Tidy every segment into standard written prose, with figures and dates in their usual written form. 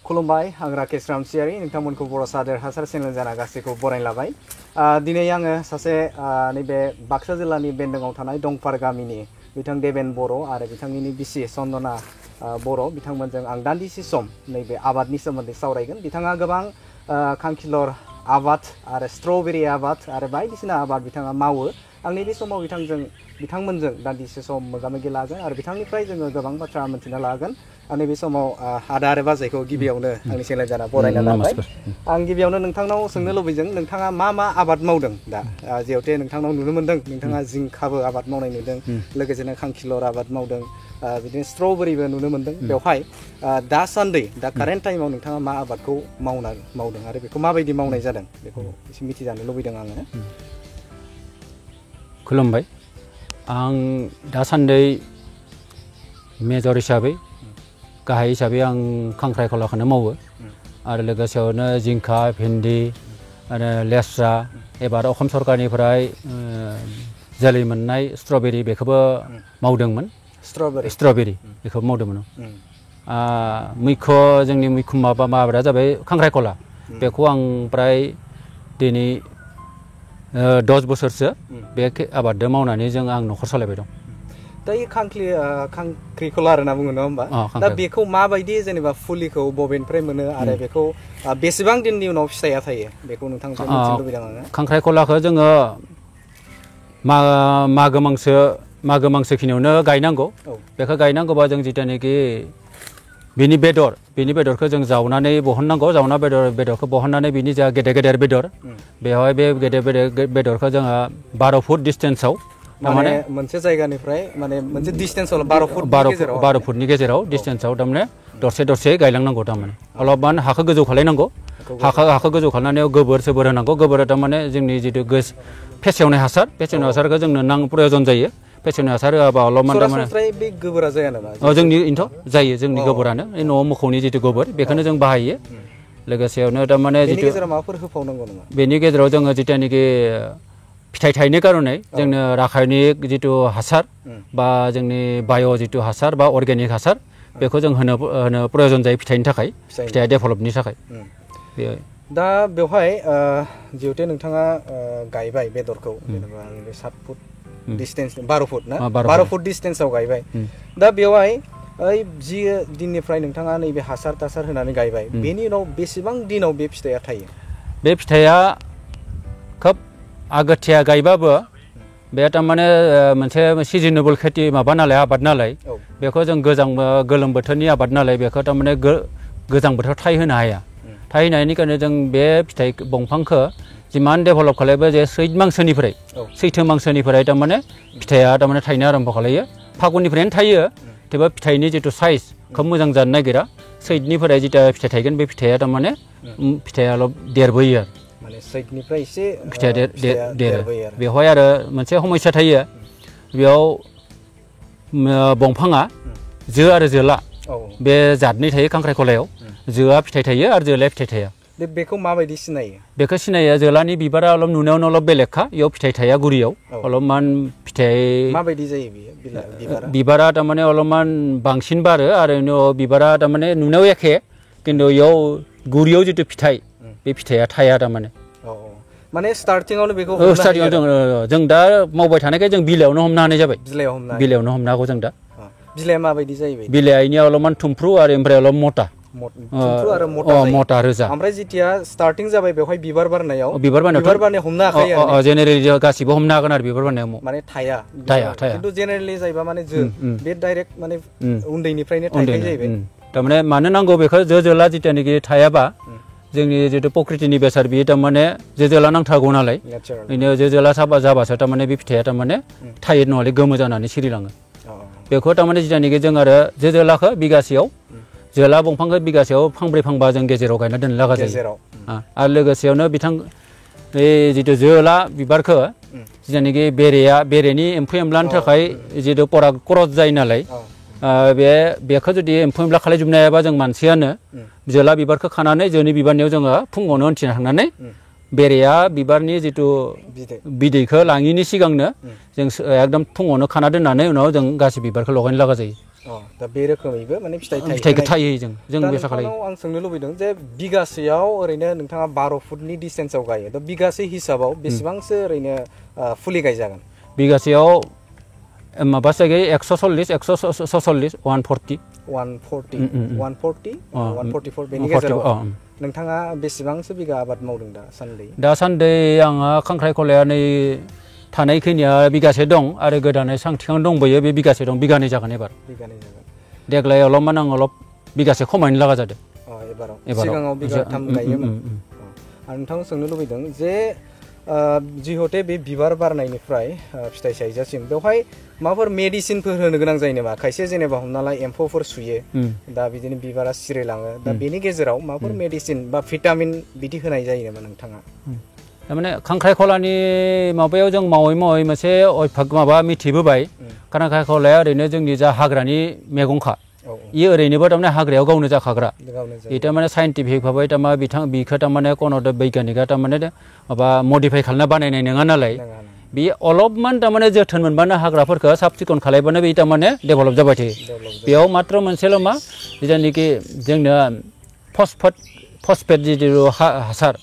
खुलुमबाय आं राकेश रामसियारि नोंथांमोनखौ बर' सादोर हासार चेनेल जाना गासैखौ बरायना लाबाय दिनै आङो सासे नैबे बाक्सा जिल्लानि बेन्दोंआव थानाय दंफार गामिनि बिथां देबेन बर' आरो बिथांनि बिसि चन्दना बर' बिथांमोनजों आं दान्दिसे सम नैबे आबादनि सोमोन्दै सावरायगोन बिथाङा गोबां खांखिलर आबाद आरो स्ट्रबेरि आबाद आरो बायदिसिना आबाद बिथाङा मावो आं नैबे समाव बिथांमोनजों दान्दिसे सम मोगा-मोगि लागोन आरो बिथांनिफ्राय जोङो गोबां बाथ्रा मिथिना लागोन आं नैबे समाव आदा आरो बाजैखौ गिबियावनो आंनि चेनेल जाना बरायना लाबाय आं गिबियावनो नोंथांनाव सोंनो लुबैदों नोंथाङा मा आबाद मावदों दा जिहेतु नोंथांनाव नुनो मोनदों नोंथाङा जिंखाबो आबाद मावनाय नुदों लोगोसेनो खांखिलर आबाद मावदों बिदिनो स्ट्रबेरिबो नुनो मोनदों बेवहाय दासान्दि दा कारेन्ट टाइमाव नोंथाङा मा आबादखौ मावदों आरो बेखौ माबायदि मावनाय जादों बेखौ एसे मिथिजानो लुबैदों आङो खुलुमबाय आं दासान्दि मेजर हिसाबै गाहाय हिसाबै आं खांख्राइखलाखौनो मावो आरो लोगोसेयावनो जिंखा भिन्दि आरो लेस्रा एबार असम सरकारनिफ्राय जोलै मोननाय स्ट्रबेरि बेखौबो मावदोंमोन स्ट्रबेरि बेखौ मावदोंमोन जोंनि मैखोम माबाया जाबाय खांख्राइखला बेखौ आं प्राय दिनै 10 बोसोरसो बे आबादजों मावनानै आं न'खर सालायबाय दं दा खांख्रिखला होनना बुङो नङा होमबा दा बेखौ माबायदि जेनेबा फुलिखौ बबेनिफ्राय मोनो आरो बेखौ बेसेबां दिननि उनाव फिथाइया थायो बेखौ नोंथांनिफ्राय मिथिनो लुबैदों आङो खांख्राइखलाखौ जोङो मागो मांसो खिनियावनो गायनांगौ बेखौ गायनांगौबा जों जिथुनाखि बिनि बेदरखौ जों जावनानै बहननांगौ जावना बेदरखौ बहननानै बिनि जा गेदेर बेदर बेवहाय बे गेदेर बेदरखौ जोङो 12 फुट डिस्टेन्सआव माने मोनसे जायगानिफ्राय माने मोनसे डिस्टेन्सआव 12 फुटनि गेजेराव डिस्टेन्सआव थारमाने दरसे गायलांनांगौ थारमाने अलपमान हाखौ गोजौ खालायनांगौ हाखौ गोजौ खालामनायाव गोबोर होनांगौ गोबोरा थारमाने जोंनि जितु फेसेवनाय हासारखौ जोंनो प्रयोजन जायो फेसेवनाय हासार होआबा अलपमान थारमाने बे गोबोरा जाया नामा जायो जोंनि गोबोरानो न'आव मोखौनि जितु गोबोर बेखौनो जों बाहायो लोगोसेयावनो थारमाने बेनि गेजेराव माबाफोर होफावनांगौ नामा बेनि गेजेराव जोङो जितुनाखि फिथाइ थायनो कारणे जोंनो रासायनिक जितु हासार बा जोंनि बाय' जितु हासार बा अर्गेनिक हासार बेखौ जों होनो प्रयोजन जायो फिथाइनि थाखाय फिथाइया डेभेलपनि थाखाय दा बेवहाय जिहेतु नोंथाङा गायबाय बेदरखौ जेनेबा 7 फुट डिस्टेन्स 12 फुट ना 12 फुट डिस्टेन्सआव गायबाय दा बेवहाय जि दिननिफ्राय नोंथाङा नैबे हासार होनानै गायबाय बेनि उनाव बेसेबां दिनाव बे फिथाइया थायो बे फिथाइया खोब आगोथिया गायबाबो बे थारमाने मोनसे सिजनेबल खेथि आबाद नालाय बेखौ जों गोलोम बोथोरनि आबाद नालाय बेखौ थारमाने गोजां बोथोराव थायहोनो हाया थायहोनायनि कारणे जों बे फिथाइ दंफांखौ जिमान डेभेलप खालामो जे सैथो मांसोनिफ्राय थारमाने फिथाइया थारमाने थायनो आरम्भ खालायो फागुननिफ्रायनो थायो थेवबो फिथाइनि जितु साइज खोब मोजां जानो नागिरा सैतनिफ्राय जिता फिथाइ थायगोन बे फिथाइया थारमाने फिथाइया देरबोयो माने सैतनिफ्राय एसे फिथाइया देरो बेवहाय आरो मोनसे समस्या थायो बेयाव दंफाङा जो आरो जोला बे जातनै थायो खांख्राइखलायाव जोआ फिथाइ थायो आरो जोलाया फिथाइ थाया बेखौ माबायदि सिनायो बेखौ सिनायो जोलानि बिबारा नुनायावनो बेलेगखा बेयाव फिथाइ थाया गुरियाव अलपमान फिथाइ माबायदि जायो बिबारा थारमाने अलपमान बांसिन बारो आरो बिबारा थारमाने नुनायाव एखे खिन्थु बेयाव गुरियाव जितु फिथाइ बे फिथाइया थाया थारमाने माने स्टार्टिंआवनो बेखौ जों दा मावबाय थानायखाय जों बिलाइयावनो हमनो हानाय जाबाय बिलाइयावनो हमनो हागौ जों दा बिलाइया माबायदि जायो बिलाइनिया अलपमान थुमफ्रु आरो ओमफ्राय अलप मता रोजा ओमफ्राय जितिया स्टार्टिं जाबाय बेवहाय बिबार बारनायाव हमनो हाखायो जेनेरेलि गासिबो हमनो हागोन आरो बिबार बारनायाव माने थाया खिन्थु जेनेरेलि जायोबा माने बे डाइरेक्ट माने उन्दैनिफ्रायनो थायखायो जाहैबाय थारमाने मानो नांगौ बेखौ जोला जितियानोखि थायाबा जोंनि जितु प्रकृतिनि बेसाद बेयो थारमाने जोला नांथारगौ नालाय बेनो जोला जाबासो थारमाने बे फिथाइया थारमाने थायो नङाले गोमो जानानै सिरिलाङो बेखौ थारमाने जितियानोखि जों आरो जोलाखौ बिगासेयाव जोला दंफांखौ बिगासेयाव फांब्रै फांबा जों गेजेराव गायना दोननो लागा जायो आरो लोगोसेयावनो जितु जोला बिबारखौ जितुनाखि बेरेनि एम्फौ एनलानि थाखाय जितु क्रस जायो नालाय बेखौ जुदि एम्फौ एनला खालायजोबनो हायाबा जों मानसियानो जोला बिबारखौ खानानै जोनि बिबारनियाव जोङो फुङावनो उनथिना थांनानै बेरेया बिबारनि जितु बिदैखौ लाङिनि सिगांनो जों एकदम फुङावनो खाना दोननानै उनाव जों गासै बिबारखौ लगायनो लागा जायो दा बे रोखोमैबो माने फिथाइखौ थायो जों बेसा खालायो आं सोंनो लुबैदों जे बिगासेयाव ओरैनो नोंथाङा 12 फुटनि डिस्टेन्सआव गायो दा बिगासे हिसाबाव बेसेबांसो ओरैनो फुलि गायजागोन बिगासेयाव माबासो गायो 140 146 140 144 बेनि गेजेराव नोंथाङा बेसेबांसो बिगा आबाद मावदों दासान्दि आंहा खांख्राइखलाया नै थानाय खिनिया बिगासे दं आरो गोदानै सांथिखां दंबोयो बे बिगासे दं बिगानै जागोन एबार देग्लाय अलपमान आं बिगासे खमायनो लागा जादों सिगाङाव बिगाथाम गायोमोन आं नोंथांखौ सोंनो लुबैदों जे जिहते बे बिबार बारनायनिफ्राय फिथाइ सायजासिम बेवहाय माबाफोर मेडिसिनफोर होनो गोनां जायो नामा खायसे जेनेबा हमना ला एम्फौफोर सुयो दा बिदिनो बिबारा सिरिलाङो दा बेनि गेजेराव माबाफोर मेडिसिन बा भिटामिन बिदि होनाय जायो नामा नोंथाङा थारमाने खांख्राइखलानि माबायाव जों मावै मोनसे अयभाग माबा मिथिबोबाय खांख्राइखलाया ओरैनो जोंनि जा हाग्रानि मैगंखा इयो ओरैनोबो थारमाने हाग्रायाव गावनो जाखाग्रा इटा माने साइन्टिफिक भाबै थारमाने बिखौ थारमाने कोनो बैज्ञानिका थारमाने माबा मडिफाइ खालामना बानायनाय नङा नालाय बे अलपमान थारमाने जोथोन मोनबानो हाग्राफोरखौ साब सिखन खालायबानो बे थारमाने डेभेलप जाबाय थायो बेयाव मात्र मोनसेल' मा जेनाखि जोंनो फसफेट जितु हासार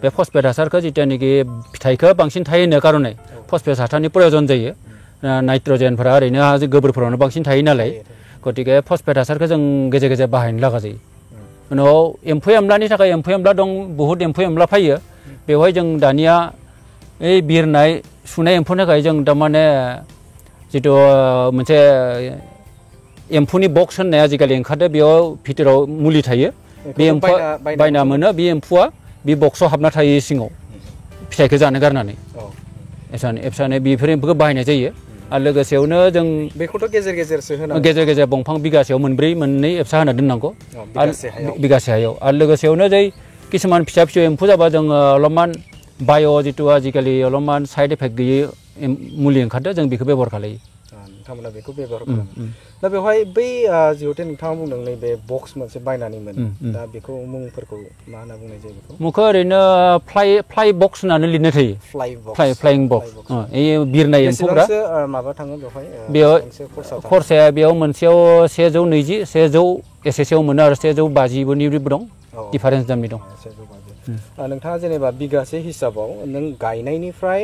बे फसफेट हासारखौ जितुनाखि फिथाइखौ बांसिन थायहोनो कारणे फसफेट हासारनि प्रयजन जायो नाइट्रजेनफोरा ओरैनो गोबोरफोरावनो बांसिन थायो नालाय गतिके फसफेट हासारखौ जों गेजेर गेजेर बाहायनो लागा जायो उनाव एम्फौ एनलानि थाखाय एम्फौ एनला दं बहुद एम्फौ एनला फैयो बेवहाय जों दानिया ओइ बिरनाय सुनाय एम्फौनि थाखाय जों थारमाने जितु मोनसे एम्फौनि बक्स होननाय आजिखालि ओंखारदों बेयाव भितराव मुलि थायो बे एम्फौआ बायना मोनो बे एम्फौआ बे बक्सआव हाबना थायो सिङाव फिथाइखौ जानो गारनानै एबसानो बेफोर एम्फौखौ बाहायनाय जायो आरो लोगोसेयावनो जों बेखौथ' गेजेर गेजेरसो होनांगौ गेजेर दंफां बिगासेयाव मोननै एबसा होना दोननांगौ बिगासे हायाव आरो लोगोसेयावनो जै किसुमान फिसा एम्फौ जाबा जों अलपमान बाय' जितु आजिखालि अलपमान साइड इफेक्ट गैयै मुलि ओंखारदों जों बेखौ बेबहार खालायो नोंथांमोना बेखौ बेबहार खालामो दा बेवहाय बै जिहेतु नोंथाङा बुंदों नैबे बक्स मोनसे बायनानै मोनो दा बेखौ मुंफोरखौ मा होनना बुंनाय जायो बेखौ मुंखौ ओरैनो फ्लाइ बक्स होननानै लिरनाय थायो फ्लाइं बक्स बिरनाय एम्फौफ्रा माबा थाङो बेयाव खरसाया बेयाव मोनसेयाव 120 100 एसेसेयाव मोनो आरो 150निबो दं डिफारेन्स दामनि दं नोंथाङा जेनेबा बिगासे हिसाबाव नों गायनायनिफ्राय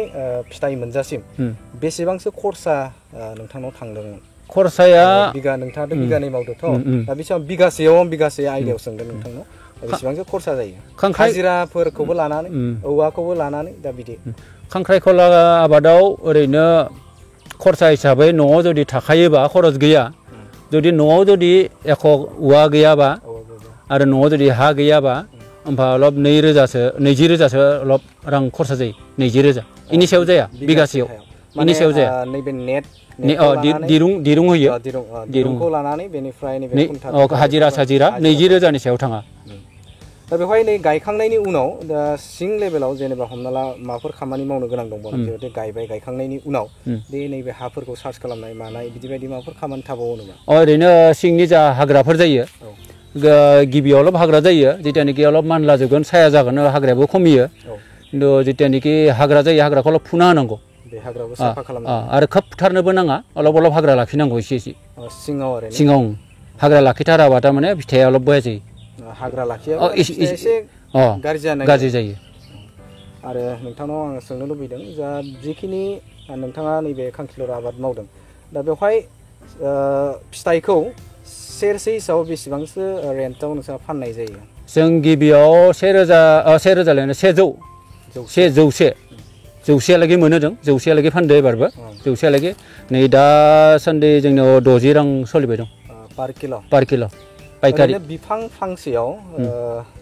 फिथाइ मोनजासिम बेसेबांसो खरसा नोंथांनाव थांदोंमोन खरसाया नोंथाङाथ' बिगानै मावदोंथ' दा बेसेबां बिगासे आयदायाव सोंदों नोंथांनाव बेसेबांसो खरसा जायो हाजिराफोरखौबो लानानै औवाखौबो लानानै दा बिदि खांख्राइखला आबादाव ओरैनो खरसा हिसाबै न'आव जुदि थाखायोबा खरस गैया जुदि न'आव जुदि एख' औवा गैयाबा आरो न'आव जुदि हा गैयाबा होमबा अलप 20,000 अलप रां खरसा जायो 20,000 इनि सायाव जाया बिगासेयाव इनि सायाव जाया नैबे नेट दिरुं होयो दिरुंखौ लानानै बेनिफ्राय हाजिरा 20,000नि सायाव थाङा दा बेवहाय नै गायखांनायनि उनाव दा सिं लेभेलाव जेनेबा हमना ला माबाफोर खामानि मावनो गोनां दंबावो जिहेतु गायखांनायनि उनाव बे नैबे हाफोरखौ सार्च खालामनाय मानाय बिदि माबाफोर खामानि थाबावो नामा ओरैनो सिंनि जा हाग्राफोर जायो गिबियाव अलप हाग्रा जायो जितियानोखि अलप मानला जोबगोन साया जागोन हाग्रायाबो खमियो खिन्थु जितियानोखि हाग्रा जायो हाग्राखौ अलप फुना होनांगौ आरो खोब फुथारनोबो नाङा अलप हाग्रा लाखिनांगौ एसे सिङाव हाग्रा लाखिथाराबा थारमाने फिथाइया अलप बया जायो हाग्रा लाखियाबा एसे गाज्रि जायो आरो नोंथांनाव आं सोंनो लुबैदों जा जिखिनि नोंथाङा नैबे खांखिलर आबाद मावदों दा बेवहाय फिथाइखौ सेरसे हिसाबाव बेसेबांसो रेन्टआव नोंस्रा फाननाय जायो जों गिबियाव 100,000 मोनो जों 100,000 फानदो एबारबो 100,000 नै दासान्दि जोंनियाव 60 रां सोलिबाय दं पार किल' पाइकारि बिफां फांसेयाव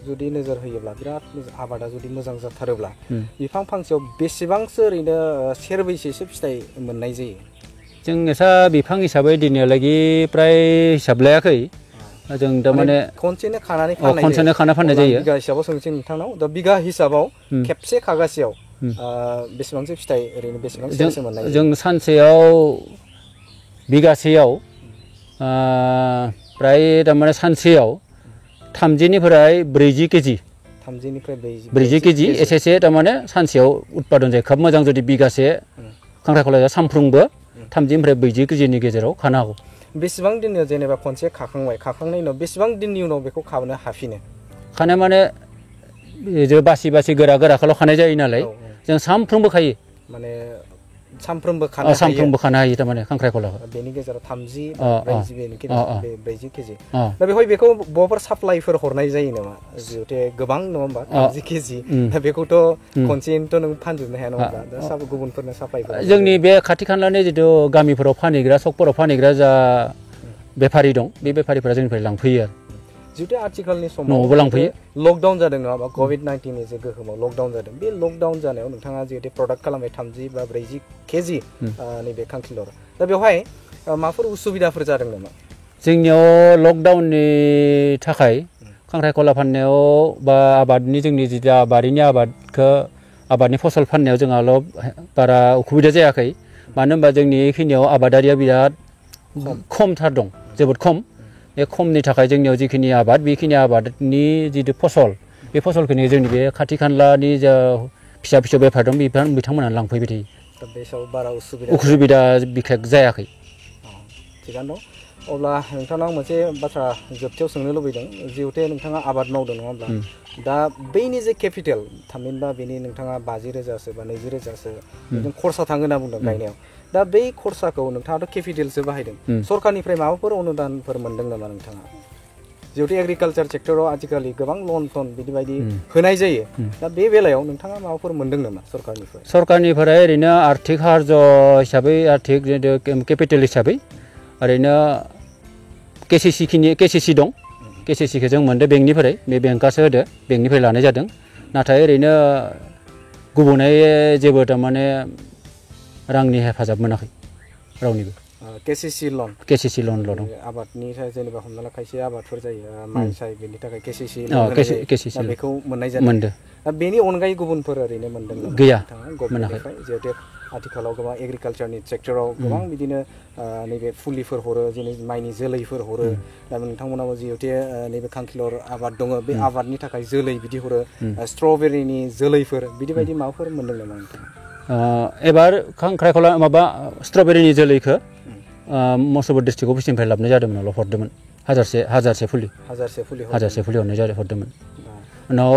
जुदि नोजोर होयोब्ला बिराद आबादा जुदि मोजां जाथारोब्ला बिफां फांसेयाव बेसेबांसो ओरैनो सेरबैसेसो फिथाइ मोननाय जायो जों एसा बिफां हिसाबै दिनैहालागि प्राय हिसाब लायाखै जों थारमाने खनसेनो खाना फाननाय जायो बिगा हिसाबाव सोंसै नोंथांनाव दा बिगा हिसाबाव खेबसे खागासेयाव बेसेबांसो फिथाइ ओरैनो बेसेबांसो मोननाय जों सानसेयाव बिगासेयाव प्राय थारमाने सानसेयाव 30निफ्राय 40 केजि 40 केजि एसेसे थारमाने सानसेयाव उत्पादन जायो खोब मोजां जुदि बिगासे खांख्राइखला सानफ्रोमबो 30निफ्राय 40 केजिनि गेजेराव खानो हागौ बेसेबां दिननि जेनेबा खनसे खाखांनायनि उनाव बेसेबां दिननि उनाव बेखौ खानो हाफिनो खानाय माने जो बासि बासि गोरा गोराखौल' खानाय जायो नालाय जों सानफ्रोमबो खायो माने सानफ्रोमबो खानो हायो सानफ्रोमबो खानो हायो थारमाने खांख्राइखलाखौ बेनि गेजेराव 30 40 केजि दा बेवहाय बेखौ बहाफोर साप्लाइफोर हरनाय जायो नामा जिहेतु गोबां नङा होमबा 30 केजि दा बेखौथ' खनसेयैनोथ' नों फानजोबनो हाया नङा होमबा दा गुबुनफोरनो साप्लाइफोर जोंनि बे खाथि खालानि जितु गामिफोराव फानहैग्रा सकफोराव फानहैग्रा जा बेफारि दं बे बेफारिफोरा जोंनिफ्राय लांफैयो आरो जिहेतु आथिखालनि समाव न'आवबो लांफैयो लकडाउन जादों नङा होमबा COVID-19 नि जे गोहोमाव लकडाउन जादों बे लकडाउन जानायाव नोंथाङा जिहेतु प्रडाक्ट खालामबाय 30 बा 40 केजि नैबे खांखिलर दा बेवहाय माबाफोर उसुबिदाफोर जादों नामा जोंनियाव लकडाउननि थाखाय खांख्राइखला फाननायाव बा आबादनि जोंनि जितु आबादनि आबादनि फसल फाननायाव जोंहाल' बारा उसुबिदा जायाखै मानो होनबा जोंनि बेखिनियाव आबादारिया बिराद खमथार दं जोबोद खम बे खमनि थाखाय जोंनियाव जिखिनि आबाद बेखिनि आबादनि जितु फसल बे फसलखौनो जोंनि बे खाथि खालानि जा फिसा फिसौ बेफार दं बिथांमोना लांफैबाय थायो दा बे समाव बारा उसुबिदा बिखेक जायाखै थिगानो दं अब्ला नोंथांनाव मोनसे बाथ्रा जोबथियाव सोंनो लुबैदों जिहेतु नोंथाङा आबाद मावदों नङा होमब्ला दा बैनि जे केपिटेल थामहिनबा बेनि नोंथाङा 50,000सो बा 20,000सो बेजों खरसा थाङो होनना बुंदों गायनायाव दा बै खरसाखौ नोंथाङाथ' केपिटेलसो बाहायदों सरकारनिफ्राय माबाफोर अनुदानफोर मोनदों नामा नोंथाङा जिहेतु एग्रिकालचार सेक्टराव आजिखालि गोबां लन बिदि होनाय जायो दा बे बेलायाव नोंथाङा माबाफोर मोनदों नामा सरकारनिफ्राय ओरैनो आर्थिक साहाय्य हिसाबै आर्थिक केपिटेल हिसाबै ओरैनो केसिसि दं केसिसिखौ जों मोनदों बेंकनिफ्राय बे बेंकआसो होदो बेंकनिफ्राय लानाय जादों नाथाय ओरैनो गुबुनै जेबो थारमाने रांनि हेफाजाब मोनाखै रावनिबो केसिसि ल'नल' दं आबादनि जेनेबा हमना ला खायसे आबादफोर जायो माइ साइ बेनि थाखाय केसिसि बेखौ मोननाय जादों मोनदों दा बेनि अनगायै गुबुनफोर ओरैनो मोनदों गैया मोनाखै जिहेतु आथिखालाव गोबां एग्रिकालचारनि सेक्टराव गोबां बिदिनो नैबे फुलिफोर हरो जेरै माइनि जोलैफोर हरो दा नोंथांमोनाबो जिहेतु नैबे खांखिलर आबाद दङ बे आबादनि थाखाय जोलै बिदि हरो स्ट्रबेरिनि जोलैफोर बिदिबायदि माबाफोर मोनदों नामा नोंथाङा एबार खांख्राइखला माबा स्ट्रबेरिनि जोलैखौ मुसलपुर डिस्ट्रिक्ट अफिसनिफ्राय लाबोनाय जादोंमोन हरदोंमोन हाजारसे फुलि हरदोंमोन उनाव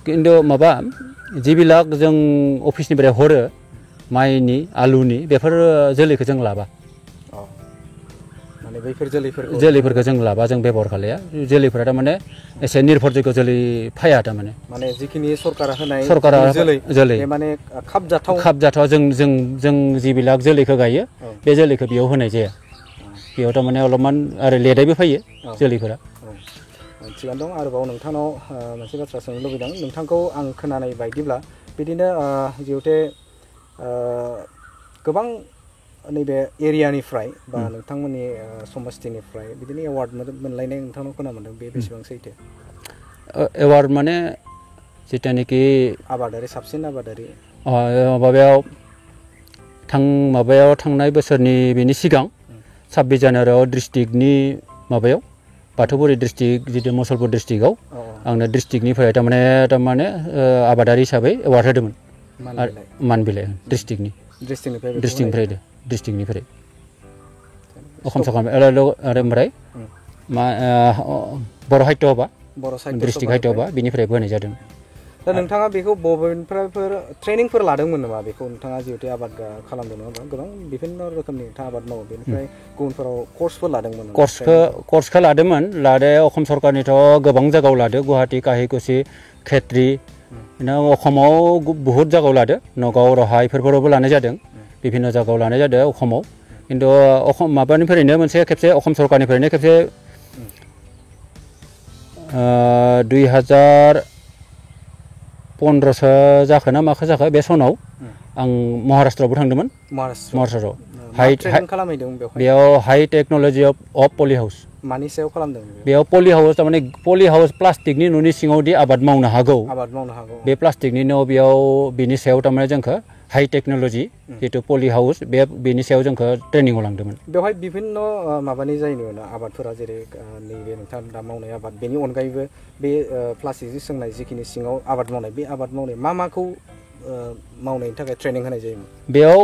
खिन्थु माबा जिबिलाक जों अफिसनिफ्राय हरो माइनि आलुनि बेफोर जोलैखौ जों लाबा माने बैफोर जोलैफोरखौ जों लाबा जों बेबहार खालाया जोलैफोरा थारमाने एसे निर्भरजोग्य जोलै फाया थारमाने माने जिखिनि सरकारा होनाय जोलै माने खाबजाथाव जों जिबिलाक जोलैखौ गायो बे जोलैखौ बेयाव होनाय जाया बेयाव थारमाने अलपमान आरो लेटैबो फैयो जोलैफोरा थिगानो दं आरोबाव नोंथांनाव मोनसे बाथ्रा सोंनो लुबैदों नोंथांखौ आं खोनानाय बायदिब्ला बिदिनो जिहेतु गोबां नैबे एरियानिफ्राय बा नोंथांमोननि समस्थिनिफ्राय बिदिनो एवार्ड मोनलायनाय नोंथांनाव खोना मोनदों बे बेसेबां सैथो एवार्ड माने जिथुनाखि आबादारि साबसिन आबादारि माबायाव थांनाय बोसोरनि बेनि सिगां 26 जानुवारियाव डिस्ट्रिक्टनि माबायाव बाथौपुरि डिस्ट्रिक्ट जितु मुसलपुर डिस्ट्रिक्टआव आंनो डिस्ट्रिक्टनिफ्राय थारमाने आबादारि हिसाबै एवार्ड होदोंमोन मान बिलाइ डिस्ट्रिक्टनिफ्राय अखम सरकार आरो ओमफ्राय बर' साहित्य सभा डिस्ट्रिक्ट साहित्य सभा बेनिफ्रायबो होनाय जादों दा नोंथाङा बेखौ बबेनिफ्रायफोर ट्रेनिंफोर लादोंमोन नामा बेखौ नोंथाङा जिहेतु आबाद खालामदों नङा होमबा गोबां बिभिन्न रोखोमनि नोंथाङा आबाद मावो बेनिफ्राय गुबुनफोराव कर्सफोर लादोंमोन कर्सखौ लादोंमोन अखम सरकारनिथ' गोबां जायगायाव लादो गुवाहाटि काहिकुसि खेत्री अखमाव बुहुत जायगायाव लादो नगाव रहा बेफोरफोरावबो लानाय जादों बिभिन्न जायगायाव लानाय जादों अखमाव खिन्थु माबानिफ्रायनो मोनसे खेबसे अखम सरकारनिफ्रायनो खेबसे 2015सो जाखो ना माखो जाखो बे सनाव आं महाराष्ट्रआवबो थांदोंमोन महाराष्ट्रआव बेयाव हाई टेक्न'लजि अफ पलि हाउस मानि सायाव खालामदों बेयाव पलि हाउस थारमाने पलि हाउस प्लास्टिकनि न'नि सिङावदि आबाद मावनो हागौ बे प्लास्टिकनि न' बेयाव बेनि सायाव थारमाने जोंखौ हाई टेक्न'लजि जितु पलि हाउस बेनि सायाव जोंखौ ट्रेनिंआव लांदोंमोन बेवहाय बिभिन्न माबानि जायो आबादफोरा जेरै नैबे नोंथां दा मावनाय आबाद बेनि अनगायैबो बे प्लास्टिकजों सोंनाय जिखिनि सिङाव आबाद मावनाय बे आबाद मावनाय माखौ मावनायनि थाखाय ट्रेनिं होनाय जायोमोन बेयाव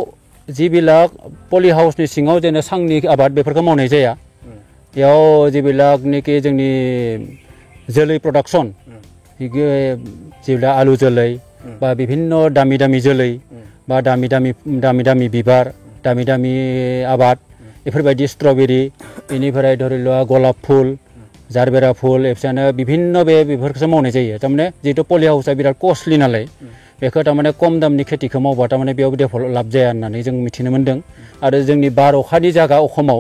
जिबिलाक पलि हाउसनि सिङाव जेने सांनि आबाद बेफोरखौ मावनाय जाया बेयाव जिबिलाकनिखि जोंनि जोलै प्रडाक्सन जेब्ला आलु जोलै बा बिभिन्न दामि दामि जोलै बा दामि दामि बिबार दामि दामि आबाद बेफोरबायदि स्ट्रबेरी बेनिफ्राय धरि ला गलाप फुल जारबेरा फुल एफसानो बिभिन्न बेफोरखौसो मावनाय जायो थारमाने जिहेतु पलि हाउसआ बिराद कस्टलि नालाय बेखौ थारमाने खम दामनि खेथिखौ मावबा थारमाने बेयाव डेभेलप लाब जाया होननानै जों मिथिनो मोन्दों आरो जोंनि बार अखानि जायगा अखमाव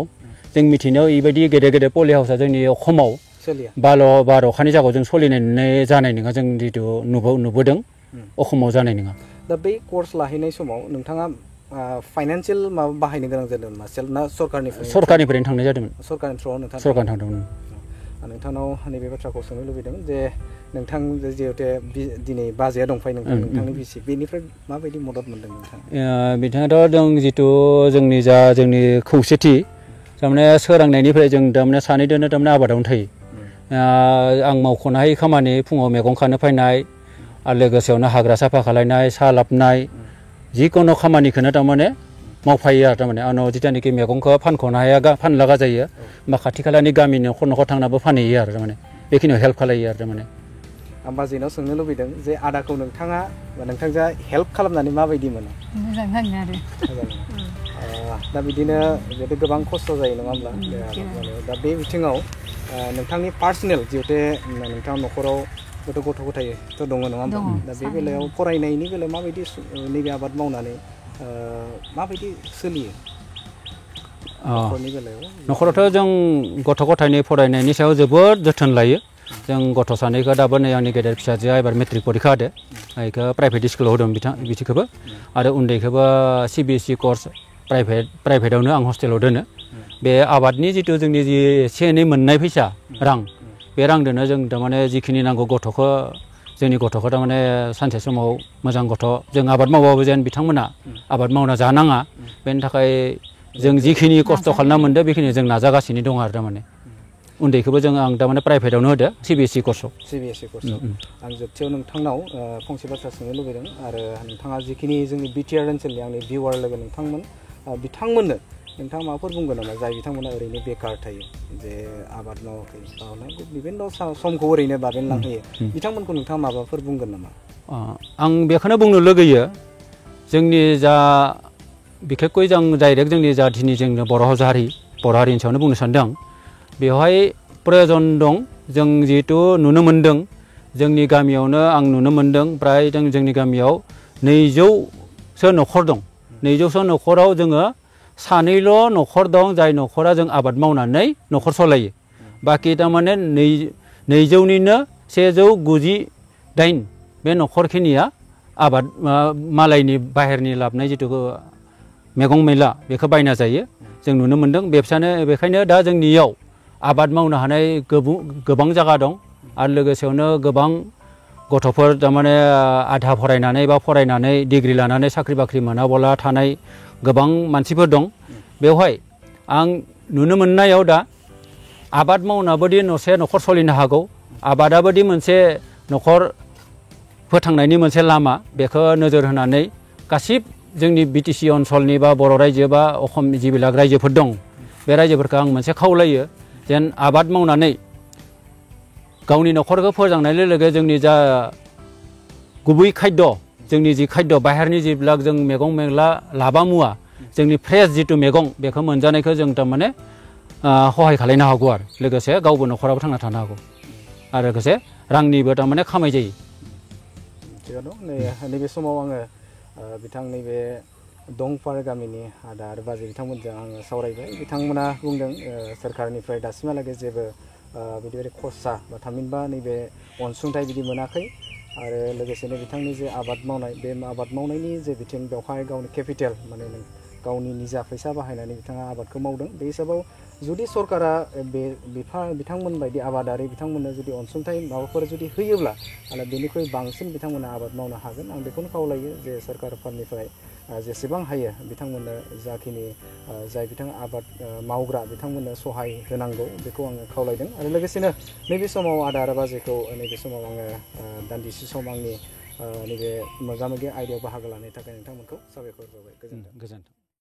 जों मिथिनायाव बेबायदि गेदेर गेदेर पलि हाउसआ जोंनि अखमाव बार अखानि जायगायाव जों सोलिनाय जानाय नङा जों जितु नुबोदों अखमाव जानाय नङा दा बै कर्स लाहैनाय समाव नोंथाङा फाइनान्सियेल माबा बाहायनो गोनां जादोंमोन ना सरकारनिफ्रायनो थांनाय जादोंमोन सरकारनि थ्रुआव सरकारनि थांदोंमोन नोंथांनाव नैबे बाथ्राखौ सोंनो लुबैदों जे नोंथां जिहेतु दिनै बाजैया दंफायो नोंथांनि बिसि बेनिफ्राय माबायदि मदद मोनदों नोंथाङा बिथाङाथ' जों जितु जोंनि खौसेथि थारमाने सोरांनायनिफ्राय जों थारमाने सानैदोनो थारमाने आबादावनो थायो आं मावख'नो हायै खामानि फुङाव मैगं खानो फैनाय आरो लोगोसेयावनो हाग्रा साफा खालायनाय साहा लाबनाय जिखुनु खामानिखौनो थारमाने मावफायो आरो थारमाने आंनाव जिथानोखि मैगंखौ फानख'नो हाया फानलागा जायो बा खाथि खालानि गामिनि न'खर न'खर थांनाबो फानहैयो आरो थारमाने बेखिनियाव हेल्प खालायो आरो थारमाने आं बाजैनाव सोंनो लुबैदों जे आदाखौ नोंथाङा बा नोंथांजों हेल्प खालामनानै माबायदि मोनो मोजां नाङो आरो दा बिदिनो जिहेतु गोबां खस्थ' जायो नङा होमब्ला दा बे बिथिङाव नोंथांनि पार्सनेल जिहेतु नोंथां न'खराव गथ' गथायथ' दङ नङा होमबा दा बे बेलायाव फरायनायनि बेलायाव माबायदि नैबे आबाद मावनानै माबायदि सोलियो न'खरावथ' जों गथ' गथायनि फरायनायनि सायाव जोबोद जोथोन लायो जों गथ' सानैखौ दाबो नै आंनि गेदेर फिसाजोआ एबार मेट्रिक परिखा होदो बेखौ प्राइभेट स्कुलाव होदों बिथिखौबो आरो उन्दैखौबो CBSE कर्स प्राइभेटावनो आं हस्टेलाव दोनो बे आबादनि जितु जोंनि जि एसे एनै मोननाय फैसा रां बे रांजोंनो जों थारमाने जिखिनि नांगौ जोंनि गथ'खौ थारमाने सानसे समाव मोजां गथ' जों आबाद मावबाबो जेन बिथांमोना आबाद मावना जानाङा बेनि थाखाय जों जिखिनि खस्थ' खालामना मोनदों बेखिनि जों नाजागासिनो दं आरो थारमाने उन्दैखौबो आं थारमाने प्राइभेटावनो होदो CBSE कर्सआव आं जोबथियाव नोंथांनाव फंसे बाथ्रा सोंनो लुबैदों आरो नोंथाङा जिखिनि जोंनि BTR ओनसोलनि आंनि भिउवार लोगो बिथांमोननो नोंथाङा माबाफोर बुंगोन नामा जाय बिथांमोना ओरैनो बेकार थायो जे आबाद मावाखै बिभिन्न समखौ ओरैनो बाबेनलांहोयो बिथांमोनखौ नोंथाङा माबाफोर बुंगोन नामा आं बेखौनो बुंनो लुगैयो जोंनि जा बिखेखকৈ जों डाइरेक्ट जोंनि जा दिनै जोंनि बर' हारिनि सायावनो बुंनो सानदों बेवहाय प्रयजन दं जों जिहेतु नुनो मोन्दों जोंनि गामियावनो आं नुनो मोन्दों प्राय जोंनि गामियाव 200सो न'खर दं 200सो न'खराव जोङो सानैल' न'खर दं जाय न'खरा जों आबाद मावनानै न'खर सालायो बाखि थारमाने 200निनो 198 बे न'खरखिनिया आबाद मालायनि बाहेरनि लाबोनाय जितु मैगं मैला बेखौ बायना जायो जों नुनो मोन्दों बेखायनो दा जोंनियाव आबाद मावनो हानाय गोबां जायगा दं आरो लोगोसेयावनो गोबां गथ'फोर थारमाने आधा फरायनानै डिग्री लानानै साख्रि बाख्रि मोनाबोला थानाय गोबां मानसिफोर दं बेवहाय आं नुनो मोननायाव दा आबाद मावनाबोदि न'खर सोलिनो हागौ आबादाबोदि मोनसे न'खर फोथांनायनि मोनसे लामा बेखौ नोजोर होनानै गासिबो जोंनि BTC ओनसोलनि बा बर' रायजो बा असम जिबिलाक रायजोफोर दं बे रायजोफोरखौ आं मोनसे खावलायो जेन आबाद मावनानै गावनि न'खरखौ फोजांनाय लोगो जोंनि जा गुबै खायद जोंनि जि खायद बाहेरनि जिबिलाक जों मैगं मैला लाबा मुवा जोंनि फ्रेश जितु मैगं बेखौ मोनजानायखौ जों थारमाने सहाय खालामनो हागौ आरो लोगोसे गावबो न'खराबो थांना थानो हागौ आरो लोगोसे रांनिबो थारमाने खामाय जायो थिगानो नैबे समाव आङो बिथां नैबे दंफार गामिनि आदा आरो बाजै बिथांमोनजों आङो सावरायबाय बिथांमोना बुंदों सोरखारनिफ्राय दासिमहालागै जेबो बिदि खरसा बा थामहिनबा नैबे अनसुंथाइ बिदि मोनाखै आरो लोगोसेनो बिथांनि जे आबाद मावनाय बे आबाद मावनायनि जे बिथिं बेवहाय गावनि केपिटेल माने गावनि निजा फैसा बाहायनानै बिथाङा आबादखौ मावदों बे हिसाबाव जुदि सरकारा बिथांमोन बायदि आबादारि बिथांमोननो जुदि अनसुंथाइ माबाफोर जुदि होयोब्ला अब्ला बेनिख्रुइ बांसिन बिथांमोना आबाद मावनो हागोन आं बेखौनो खावलायो जे सरकारफोरनिफ्राय जेसेबां हायो बिथांमोननो जाखिनि जाय बिथां आबाद मावग्रा बिथांमोननो सहाय होनांगौ बेखौ आङो खावलायदों आरो लोगोसेनो नैबे समाव आदा आरो बाजैखौ नैबे समाव आङो दान्दिसे सम आंनि नैबे मोगा मोगि आयदायाव बाहागो लानायनि थाखाय नोंथांमोनखौ साबायखर बावबाय गोजोन्थों